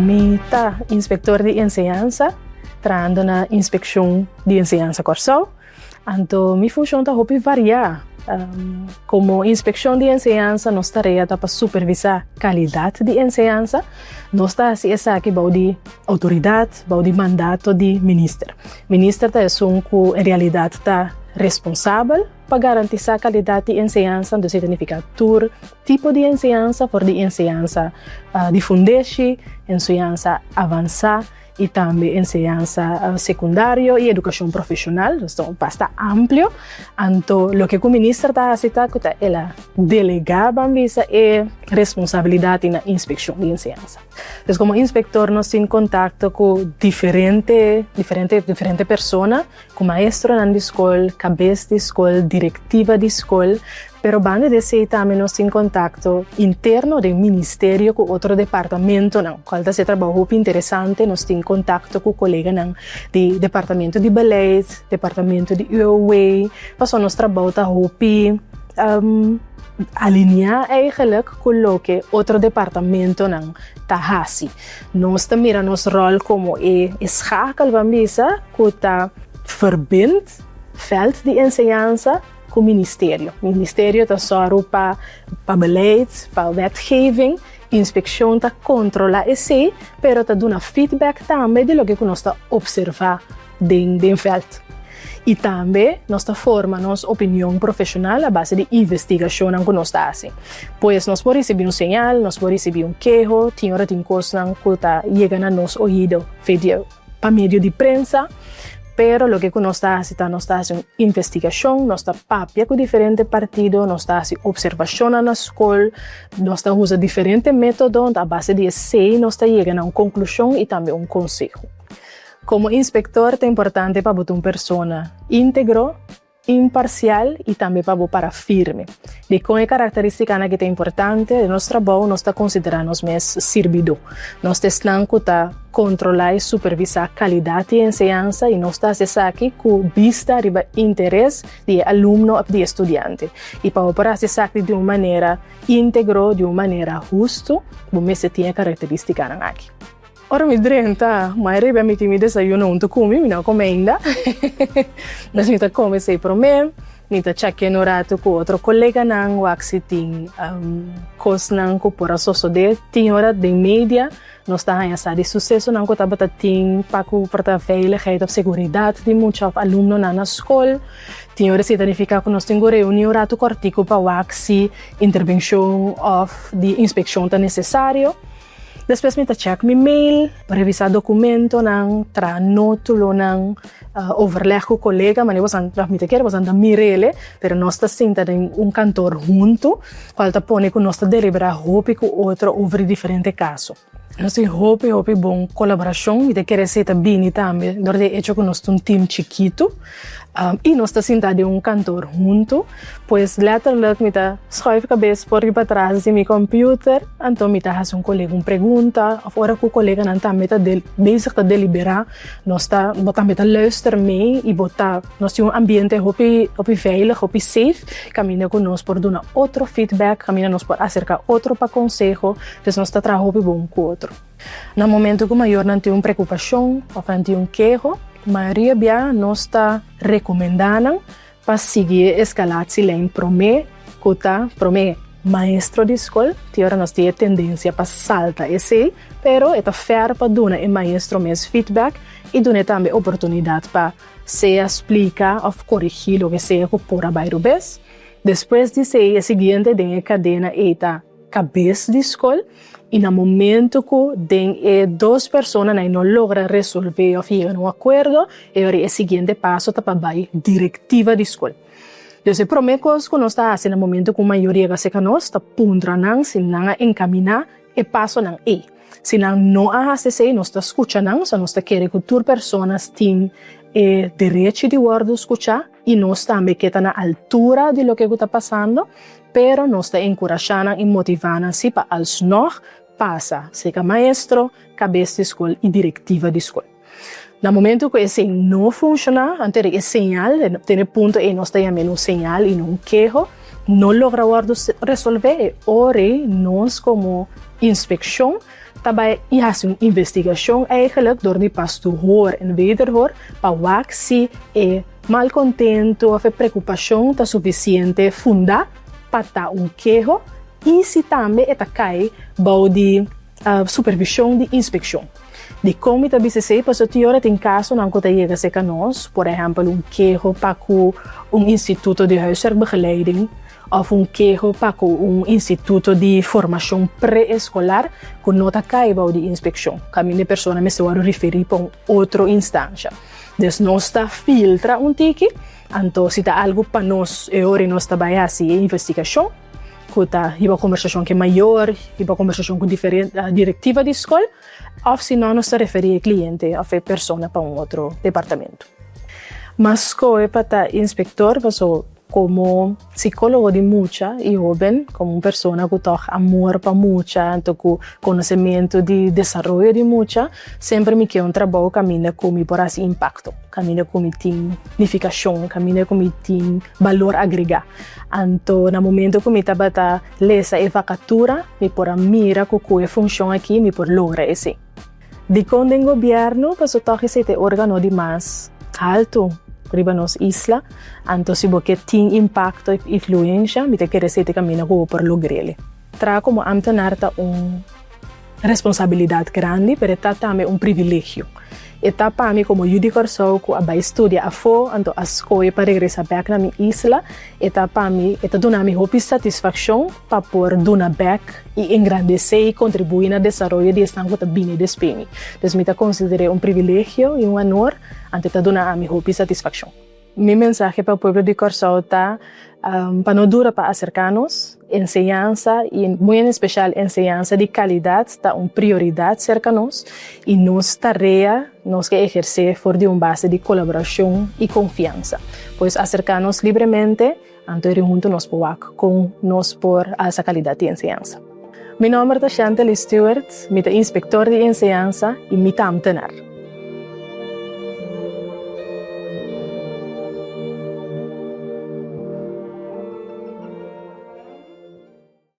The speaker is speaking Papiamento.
Mi ta inspektor di enseñansa, trahando na Inspekshon di Enseñansa Kòrsou. Anto mi funshon ta hopi variá. Komo inspekshon di enseñansa nos tarea ta pa supervisá kalidat di enseñansa. Nos ta hasi esaki bou di outoridat, bou di mandato di minister. Minister ta esun ku en realidat ta responsabel pa garantisá kalidat di enseñansa, entonces esei ta nifiká tur tipo di enseñansa, for di enseñansa di fundeshi, enseñansa avansá i tambe enseñansa sekundario i edukashon profeshonal, dus ta un basta amplio. Anto loke ku minister ta hasi ta ku ta el a delegá ban bisa e responsabilidat na inspekshon di enseñansa. Dus komo inspektor nos tin kontakto ku diferente diferente diferente persona, ku maestronan di skol, kabes di skol, direktiva di skol, pero banda di esei tambe nos tin kontakto interno den ministerio ku otro departamentonan, kual ta hasi e trabou hopi interesante. Nos tin kontakto ku koleganan di departamento di beleid, departamento di UOW, pasobra nos trabou ta hopi alineá eigenlijk ku loke otro departamentonan ta hasi. Nos ta mira nos ròl komo e schakel, ban bisa, ku ta verbind vèlt di enseñansa ku ministerio. Ministerio ta sòru pa pa beleid, pa wetgeving, inspekshon ta kontrolá esei, pero ta duna feedback tambe di loke ku nos ta opservá den den vèlt. I tambe nos ta forma nos opinion profeshonal a base di investigashonnan ku nos ta hasi. Pues nos por risibí un señal, nos por risibí un keho, tin ora tin kosnan ku ta yega na nos oido via pa medio di prensa, pero loke ku nos ta hasi ta nos ta hasi un investigashon, nos ta papia ku diferente partido, nos ta hasi opservashonnan na skol, nos ta usa diferente método, a base di esei nos ta yega na un konklushon i tambe un konseho. Komo inspektor ta importante pa bo ta un persona íntegro, imparsial i tambe pa bo para firme. Dikon e karakteristikanan aki ta importante? Den nos trabou nos ta konsiderá nos mes sirbidó. Nos ta esnan ku ta kontrolá i supervisá kalidat di enseñansa i nos ta hasi esaki ku bista riba interes di e alumno òf di e studiante. I pa bo por hasi esaki di un manera íntegro, di un manera hustu, bo mester tin e karakteristikanan aki. Ora mi drenta, mai riba mi tin mi desayuno huntu ku mi, mi no a kome ainda. Pues mi ta kome esei promé, mi ta chèk'é un ratu ku otro koleganan wak si tin kosnan ku por a sosodé. Tin ora den media nos ta haña sa di susesonan ku tabata tin pa ku por ta veiligheid òf seguridat di mucha òf alumnonan na skol. Tin ora esei ta nifiká ku nos tin ku reuní un ratu kòrtiku pa wak si intervenshon òf di inspekshon ta nesesario. Despues mi ta check mi mail, revisa documentonan, traha notulonan, overleg cu colega, mane bosan, mi ta kere bosan ta mirele, pero nos ta sinta den un kantoor hunto, cual ta pone cu nos ta delibera hopi cu otro over di diferente caso. Nos tin hopi hopi bon colaboracion, mi ta kere esey ta bini tambe dor di e hecho cu nos ta un team chikito y nos ta sinta den un kantoor hunto. Pues letterlijk mi ta schuif kabes por riba tras di mi computer, anto mi ta hasi un kolega un pregunta of ora ku koleganan tambe ta bezig ta deliberá, nos ta bo tambe ta luister mee i bo ta nos tin un ambiente hopi hopi veilig, hopi safe kaminda ku nos por duna otro feedback, kaminda nos por aserká otro pa konseho, dus nos ta traha hopi bon ku otro. Na momento ku mayornan tin un preokupashon of nan tin un keho, mayoria bia nos ta rekomendá nan Pa sigui e escalatielijn prome cu ta prome maestro di scol, tin ora nos tin e tendencia pa salta esey, pero e ta fair pa duna e maestro mes feedback y dun'e tambe oportunidad pa sea splica of corigi loke sea cu por a bay rubes. Despues di esey e siguiente den e cadena ey ta kabes di skol i na momento ku den e dos personanan no logra resolvé òf yega na un akuerdo, e ora e siguiente paso ta pa bai direktiva di skol. Dus e promé kos ku nos ta hasi na momento ku un mayor yega serka nos ta puntra nan si nan a enkaminá e pasonan ei. Si nan no a hasi esei nos ta skucha nan, so nos ta kere ku tur persona tin e derechi di wòrdu skuchá i nos tambe ke ta na altura di loke ku ta pasando. Pero nos ta enkurashá nan i motivá nan sí pa alsnog pasa serka maestro, kabes di skol i direktiva di skol. Na momentu ku esei no funshoná, anto e señal, den e punto ei nos ta yam'é un señal i no un keho, no logra wòrdu resolvé, e ora ei nos komo inspekshon. ta bai i hasi un investigashon eigenlijk dor di pas toehoor en wederhoor pa wak si e malkontentu òf e prekupashon ta sufisiente fundá pa ta un keho i si tambe e ta kai bou di supervishon di inspekshon. Dikon mi ta bisa esei? Pasobra tin ora tin kasonan ku ta yega serka nos, por ehèmpel un keho pa ku un instituto di huiswerkbegeleiding òf un keho pa ku un instituto di formashon pre-eskolar ku no ta kai bou di inspekshon, kaminda e persona mester wòrdu referí pa un otro instansha. Dus nos ta filtra un tiki, anto si ta algu pa nos e ora nos ta bai hasi e investigashon ku ta hiba kombersashon ku e mayor, hiba kombersashon ku diferente direktiva di skol, òf si no nos ta referí e kliente òf e persona pa un otro departamento. Mas skohe pa ta inspektor paso Komo sikólogo di mucha i hóben, komo un persona ku tòg amor pa mucha, anto ku konosementu di desaroyo di mucha, semper mi ke un trabou kaminda ku mi por hasi impakto, kaminda ku mi tin nifikashon, kaminda ku mi tin balor agregá. Anto na momento ku mi tabata lesa e vakatura, mi por a mira ku ku e funshon aki mi por logra esei. Dikon den gobièrnu? Pasobra tòg esei ta e órgano di mas haltu riba nos isla. Anto si bo ke tin impakto i influensha, mi ta kere esei ta e kaminda ku bo por logr'el. Traha komo ámtenar ta un responsabilidat grandi, pero e ta tambe un privilegio. E ta pa mi komo yu di Kòrsou ku a bai studia afó, anto a skohe pa regresá bèk na mi isla, e ta pa mi, e ta duna mi hopi satisfakshon pa por duna bèk i engrandesé i kontribuí na desaroyo di esnan ku ta bini despues mi. Dus mi ta konsider'é un privilegio i un anor, anto e ta duna ami hopi satisfakshon. Mi mensahe pa pueblo di Kòrsou ta pa no dura pa aserká nos. Enseñansa i muy en espeshal enseñansa di kalidat ta un prioridat serka nos i nos tarea nos ke ehersé for di un base di kolaborashon i konfiansa. Pues aserká nos libremente, anto eri huntu nos por wak kon nos por alsa kalidat di enseñansa. Mi nòmber ta Chantelie Stewart, mi ta inspektor di enseñansa i mi ta amtenar.